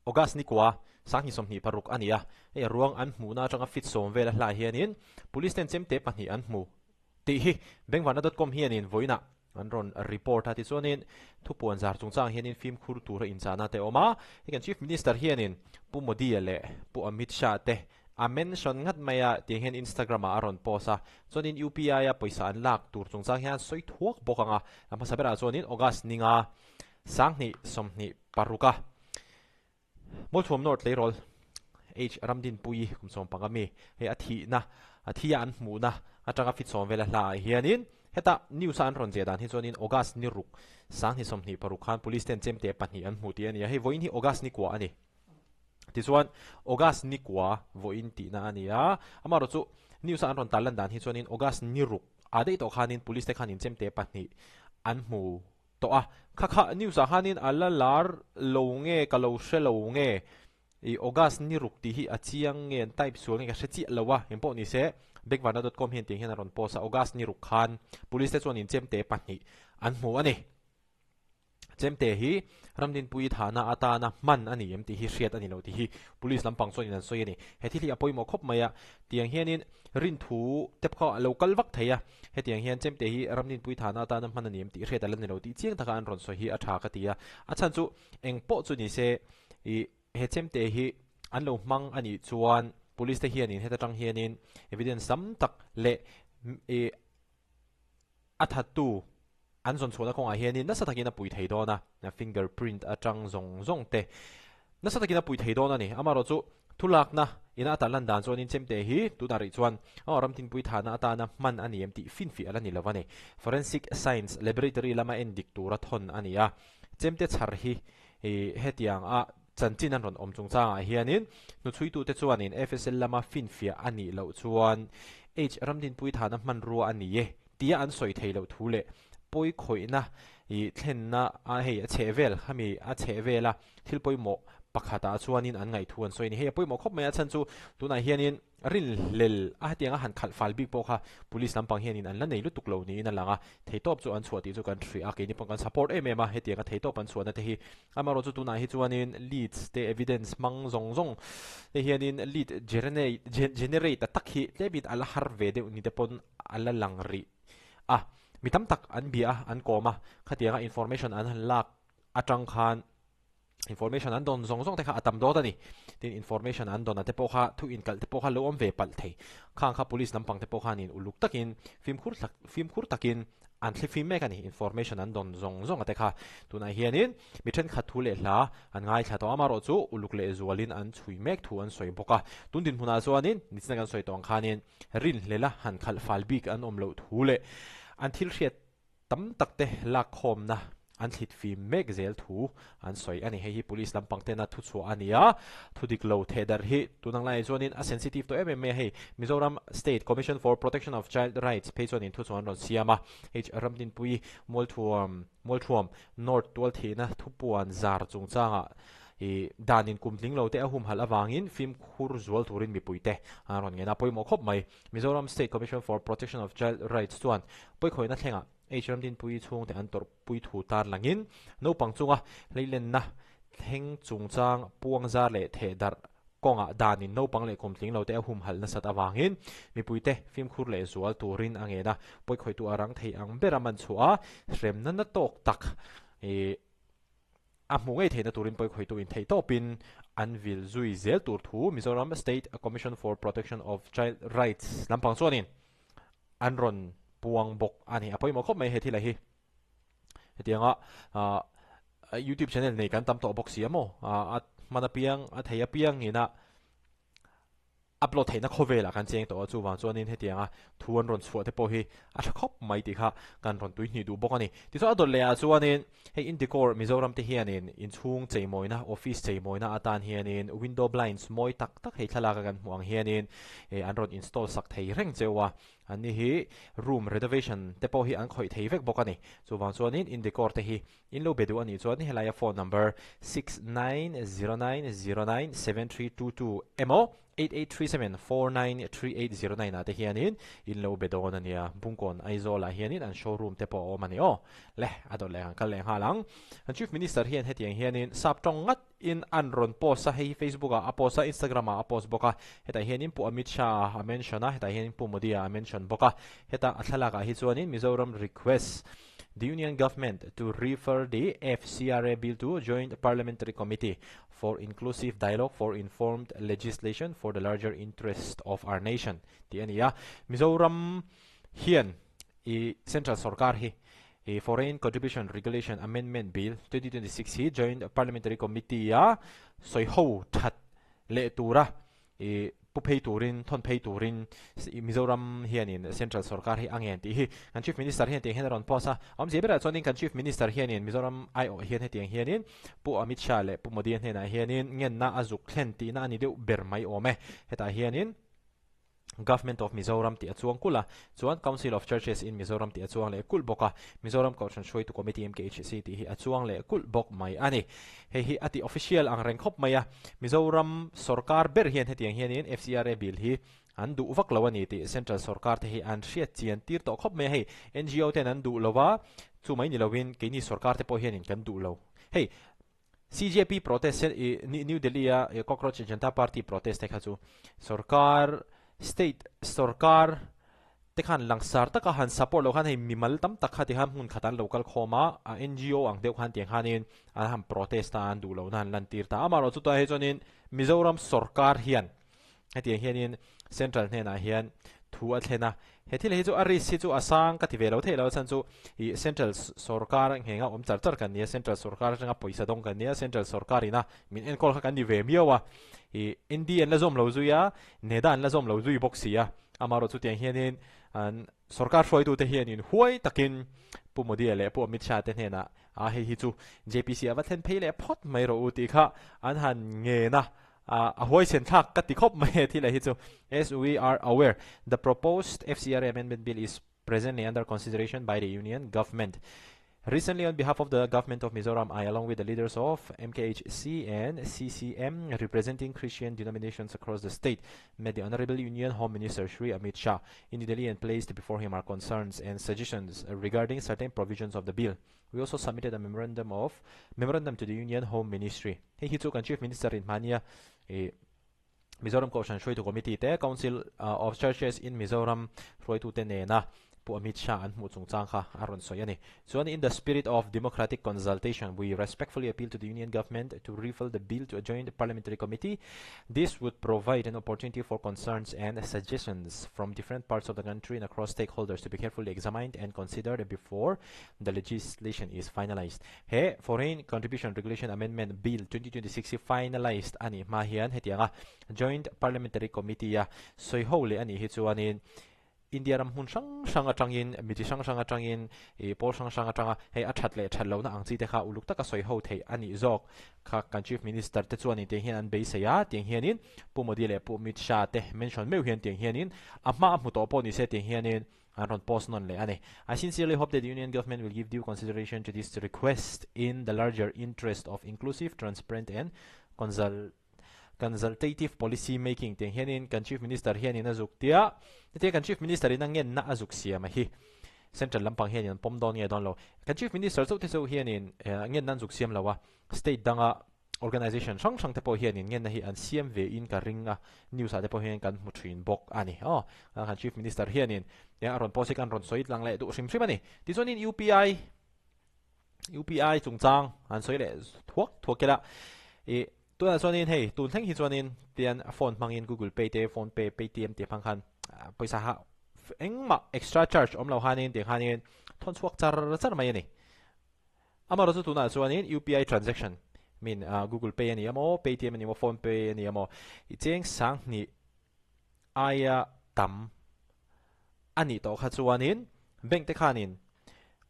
August ni kua, 2026 a ni a, hei a ruang an hmuhna atanga fit sawm vel a hlah hianin Police ten chemte pahnih an hmu tih hi Bengvarna dot com hianin vawiinah an rawn report a. Tichuanin thupuan zar chungchang hianin fimkhur tura inchahna te a awm a, hei kan Chief Minister hianin Pu Modi-a leh Pu Amit Shah te a mention ngat mai a tiang hian Instagram ah a rawn post a, chuanin UPI a pawisa an lak tur chungchang hian sawi thuak bawk ang a, a hmasa berah chuanin August ninga 2026 a Mualthuam North tleirawl H Ramdinpuii kum sawmpanga mi hei a thihna a thi a an hmuhna atanga fit sawm vel a hla ah hianin heta news a an rawn ziah dan hi chuanin August ni ruk 2026 khan police ten chemte pahnih an hmu tih a ni a, hei vawiin hi August ni kua a ni. Tichuan August ni kua vawiin tihna a ni a, amaherawh chu news a an rawn tarlan dan hi chuanin August ni ruk ah daih tawh khanin police te khanin chemte pahnih an hmu tawh a, kha kha news ah khanin a la lar lo nge ka lo hre lo nge i August ni ruk tih hi a chiang nge an type sual nge ka hre chiah lo a, engpawh ni se Bekvarna dot com hian tiang hian a rawn post a, August ni ruk khan police te chuan inchemte pahnih an hmu a ni. Chemte hi Ramdinpuii thahna atana hman a ni em tih hi hriat a ni lo tih hi police lampang chuanin an sawi a ni. He thil hi a pawimawh khawp mai a, tiang hianin rinthu te kha a lo kal vak thei a, hetiang hian Chemte hi Ramdinpuii thahna atana hman a ni em tih hriat a la ni lo tih chiang taka an rawn sawi hi a tha ka ti a. A chhan chu eng pawh chu ni se ih he Chemte hi an lo hmang a nih chuan police te hianin heta tang hianin evidence tam tak leh ih A thattu an zawn chhuahna kawngah hianin nasa takin a pui thei dawn a, finger print atang zawng zawng te nasa takin a pui thei dawn a ni. Amaherawh chu thulakna ina a tarlan dan chuanin chemte hi tunah rih chuan aw ramtinpui thahna atana hman a ni em tih finfiah la ni lo a ni. Forensic Science Laboratory lama endik tura thawn a ni a, chemte chhar hi hetiang a chanchin an rawn awm chungchangah hianin hnuchhuitute chuanin FSL lama finfiah a nih loh chuan H Ramdinpui thahna hmanrua a ni e tia an sawi thei loh thu leh pawi khawihna ih thlenna a hei a chheh vel khami a chheh vela thil pawimawh pakhatah chuanin an ngaih thu an sawi a ni. Hei a pawimawh khawp mai a chhan chu tunah hianin Rinhlel a hetiang a han khalh fal bik pawh kha police lampang hianin an la nei lutuk lo niin a lang a, theitawp chu an chhuah tih chu kan hria a, keini pawh kan support em em a, hetiang a theitawp an chhuahna te hi. Amaherawh chu tunah hi chuanin leads te evidence hmang zawng zawng te hianin lead generate a tak hi tlemin a la har ve deuh ni te pawn a la lang rih a, mi tam tak an bia a, an kawm a, khatianga information an han lak atang khan Information an dawn zawng zawng te kha a tam dawt a ni. Tin, information an dawn a te pawh kha thu inkalh te pawh kha lo awm ve palh thei. Khang kha police lampang te pawh khanin uluk takin fimkhur tak fimkhur takin an thlifim mek a ni. Information an dawn zawng zawng a te kha tunah hianin mi thenkhat thu leh hla an ngaithla tawh a, amaherawh chu uluk leh zualin an chhui mek thu an sawi bawk a. Tun dinhmunah chuanin nichina kan sawi tawh ang khanin rinhlela han khalh fal bik an awm loh thu leh an thil hriat tam tak te lakkhawmna an thlit fim mek zel thu an sawi a ni. Hei hi police lampang tena thuchhuah a ni a, thu dik lo theh darh hi tun ang laiah chuanin a sensitive tawh em em mai a, hei Mizoram State Commission for Protection of Child Rights phei chuanin thuchhuah an rawn siam a, hei Ramdinpui Mualthuam Mualthuam North tualthihna thupuan zar chungchangah ih danin kum tling lo te a humhalh avangin fimkhur zual turin mipuite an rawn ngen a, pawimawh khawp mai. Mizoram State Commission for Protection of Child Rights chuan pawikhawihna thlengah H Ramdinpuii chhungte an tawrhpui thu tar langin naupang chunga hleilenna thleng chungchang puangzar leh thehdarh kawngah danin naupang leh kumtling lote a humhalh nasat avangin mipuite fimkhur leh zual turin a ngen a, pawikhawihtu a rang thei ang bera man chhuah a, hremna na tawk tak ih A hmuh ngei theihna turin pawikhawihtu intheih tawpin an vil zui zel tur thu Mizoram State Commission for Protection of Child Rights lampang chuanin an rawn puang bawk a ni. A pawimawh khawp mai he thila hi. Hetianga YouTube channel nei kan tam tawh bawk si a maw? A hman apiang, a thei apiang ina Upload theihna khawvelah kan cheng tawh a, chuvang chuanin hetianga thu an rawn chhuah te pawh hi a tha khawp mai tih kha kan rawn tui hnih duh bawk a ni. Tichuan a dawt lehah chuanin hei Indicor Mizoram te hianin inchhung cheimawina, office cheimawina atan hianin window blinds mawi tak tak hei thlalaka kan hmuh ang hianin an rawn install sak thei reng cheu a, anni hi room renovation te pawh hi an khawih thei vek bawk a ni. Chuvang chuanin Indicor te hi in lo be duh a nih chuan helaia phone number 6909097322 emaw 8837493809 ah te hianin in lo be dawn a nia. Bungkawn Aizawl ah hianin an showroom te pawh a awm a ni aw. Le, a dawt leh ang kal leh nghal ang. An Chief Minister hian hetiang hianin sap tawng ngat. in an rawn post a, hei hi Facebook ah a post a, Instagram ah a post bawk a, hetah hianin Pu Amit Shah a mention a, hetah hianin Pu Modi a mention bawk a, heta a thlalak ah hi chuanin Mizoram request the Union Government to refer the FCRA Bill to Joint Parliamentary Committee for Inclusive Dialogue for Informed Legislation for the Larger Interest of Our Nation tih a ni a, Mizoram hian I Central sorkar hi i Foreign Contribution Regulation Amendment Bill, 2026 hi Joint Parliamentary Committee a sawi ho that leh tura i pu phei turin, thawn phei turin Mizoram hianin Central sorkar hi a ngen tih hi kan Chief Minister hian tiang hian a rawn post a. A awmzia berah chuanin kan Chief Minister hianin Mizoram aiawh hian hetiang hianin Pu Amit Shah leh Pu Modi-a hnenah hianin ngenna a zuk thlen tihna a ni deuh ber mai awm e. Hetah hianin. Government of Mizoram tih a chuang kulh a, chuan Council of Churches in Mizoram tih a chuang leh kulh bawk a, Mizoram Kohhran Hruaitu Committee, MKHC, tih hi a chuang leh kulh bawk mai a ni. Hei hi a ti official ang reng khawp mai a, Mizoram sorkar ber hian hetiang hianin FCRA bill hi an duh vak lo a ni tih Central sorkar te hi an hriat chian tir tawh khawp mai a, hei NGO ten an duh lo a, chu mai ni lovin keini sorkar te pawh hianin kan duh lo. Hei CJP protest i New Delhi a Cockroach Janta Party protest te kha chu sorkar state sorkar te khan langsar taka han support loh khan hei mimal tam tak kha ti khan hmun khat an lo kal khawm a, a NGO ang deuh khan tiang khanin an han protest a an duh lohna an lantir ta a, amaherawhchu tunah hi chuanin Mizoram sorkar hian Hetiang hianin Central hnenah hian thu a thlen a, he thil hi chu a risk hi chu a sang ka ti ve lo theih lo a chhan chu ih Central sorkar nghenga awm char char kan ni a, Central sorkar atanga pawisa dawng kan ni a, Central sorkar ina min enkawl kha kan ni ve miau a, ih ND an la zawm lo zui a, NEDA an la zawm lo zui bawk si a, amaherawh chutiang hianin an sorkar hruaitute hianin huai takin Pu Modi-a leh Pu Amit Shah te hnenah a hei hi chu JPC a va thlen phei leh phawt mai rawh u tih kha an han ngen a, A huaisen thlak ka ti khawp mai e thil hi chu. As we are aware, the proposed FCRA Amendment Bill is presently under consideration by the Union Government. Recently, on behalf of the Government of Mizoram, I, along with the leaders of MKHC and CCM representing Christian denominations across the state, met the Honorable Union Home Minister Shri Amit Shah in New Delhi and placed before him our concerns and suggestions regarding certain provisions of the bill. We also submitted a memorandum of memorandum to the Union Home Ministry. Hei hi chu kan Chief Minister in hmania ih Mizoram Kohhran Hruaitu Committee te Council of Churches in Mizoram hruaitute nena Pu Amit Shah an hmuh chungchang kha a rawn sawi a ni. Chuan in the spirit of democratic consultation we respectfully appeal to the Union Government to refer the bill to a joint parliamentary committee. This would provide an opportunity for concerns and suggestions from different parts of the country and across stakeholders to be carefully examined and considered before the legislation is finalized. He Foreign Contribution Regulation Amendment Bill, 2026 hi finalized a nih hma hian hetianga Joint Parliamentary Committee a sawi ho leh a nih hi chuanin India ram hmun hrang hrang atangin mi chi hrang hrang atangin ih pawl hrang hrang atanga hei a that leh that lohna ang chi te kha uluk taka sawi ho theih a nih zawk kha kan Chief Minister te chuanin tiang hian an beisei a, tiang hianin Pu Modi leh Pu Amit Shah te mention meuh hian tiang hianin a hma a hmu tawh pawh ni se tiang hianin An rawn post nawn leh a ni. I sincerely hope that the Union Government will give due consideration to this request in the larger interest of inclusive, transparent and consultative policy making tiang hianin kan Chief Minister hianin a zuk tia. Hetia kan Chief Minister in a ngenna a zuk siam a hi Central lampang hianin an pawm dawn nge dawn lo. Kan Chief Minister chauh te chauh hianin ngenna an zuk siam lo a, state danga Organization hrang hrang te pawh hianin ngenna hi an siam ve in ka ring a, news ah te pawh hian kan hmu thin bawk a ni. Aw, kan Chief Minister hianin a rawn post hi kan rawn sawi tlang leh duh hrim hrim a ni. Tichuanin UPI, UPI chungchang an sawi leh thuak thuak ila, ih tunah chuanin hei tun thleng hi chuanin tian phone hmangin Google Pay te, Phone Pay, Paytm tih hmang khan pawisa ha engmah extra charge awm lo khanin tih khanin thawn chhuak char char mai a ni. Amaherawh chu tunah chuanin UPI transaction min Google Pay a ni emaw, Paytm a ni emaw, Phone Pay a ni emaw i cheng sanghnih aia tam a nih tawh kha chuanin bank te khanin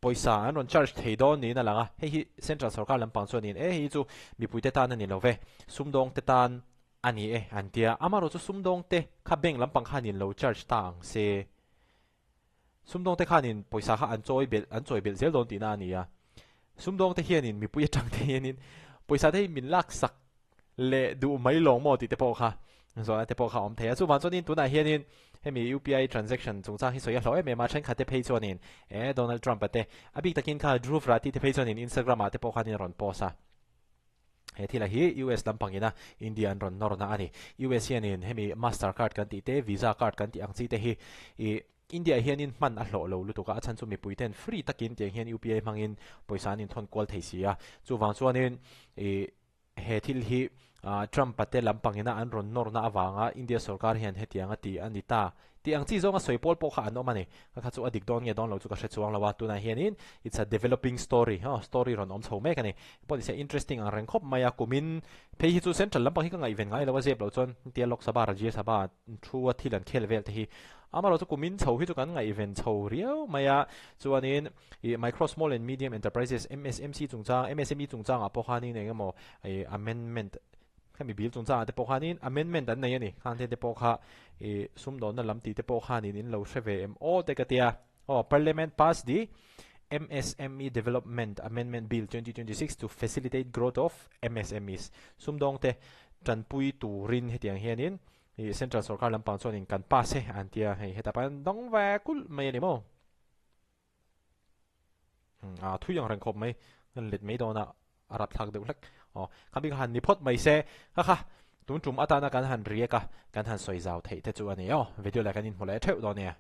pawisa an rawn charge thei dawn niin a lang a. Hei hi central sorkar lampang chuanin e hei chu mipuite tan a ni lo ve, sumdawngte tan a ni e an tia. Amaherawh chu sumdawngte kha bank lampang khanin lo charge ta ang se. Sumdawngte khanin pawisa kha an chawi belh an chawi belh zel dawn tihna a ni a. Sumdawngte hianin mipui atang te hianin pawisa te hi min laksak leh duh mai lawng maw tih te pawh kha zawhna te pawh kha a awm thei a. Chuvang chuanin tunah hianin hemi UPI transaction chungchang hi sawi a hlauh em em a, thenkhat te phei chuanin e Donald Trump-a te a bik takin kha Dhruv Rathi te phei chuanin Instagram ah te pawh khanin a rawn post a. He thila hi US lampang ina India an rawn nawrna a ni. US hianin hemi Master Card kan tih te, Visa Card kan tih ang chi te hi ih India hianin hman a hlawh lo lutuk a, a chhan chu mipui ten free takin tiang hian UPI hmangin pawisa an inthawn kual thei si a. Chuvang chuanin ih he thil hi Trump-a te lampang ina an rawn nawrna avanga India sorkar hian hetiang a ti a ni ta tih ang chi zawnga sawi pawl pawh kha an awm a ni. Ka kha chu a dik dawn nge dawn lo chu ka hre chuang lo a, tunah hianin it's a developing story, aw story rawn awm chho mek a ni. Pawh nise interesting ang reng khawp mai a, kumin phei hi chu central lampang hi ka ngaihven ngai lo a zep loh chuan hetia Lok Sabha, Rajya Sabha thu a thil an khel vel te hi amaherawh chu kumin chho hi chu kan ngaihven chho riau mai a, chuanin ih Micro Small and Medium Enterprises, MSMC chungchang, MSME chungchangah pawh khanin eng emaw ih amendment Hemi bill chungchangah te pawh khanin amendment an nei a ni. Khang te te pawh kha ih sumdawnna lam tih te pawh khanin in lo hre ve em aw te ka tia. Aw, Parliament pass the MSME Development Amendment Bill 2026 to facilitate growth of MSMEs. Sumdawng te tanpui turin hetiang hianin ih Central sorkar lampang chuanin kan pass e an tia hei hetah pawh hian dawng ve kulh mai a ni maw. A thui ang reng khawp mai kan let mai dawn a a rat thlak deuh hlek aw kha bik han ni phawt mai se kha kha tun tum atana kan han riak a kan han sawi zau theih te chu a ni aw video leh kan inhmu leh theuh dawn nia.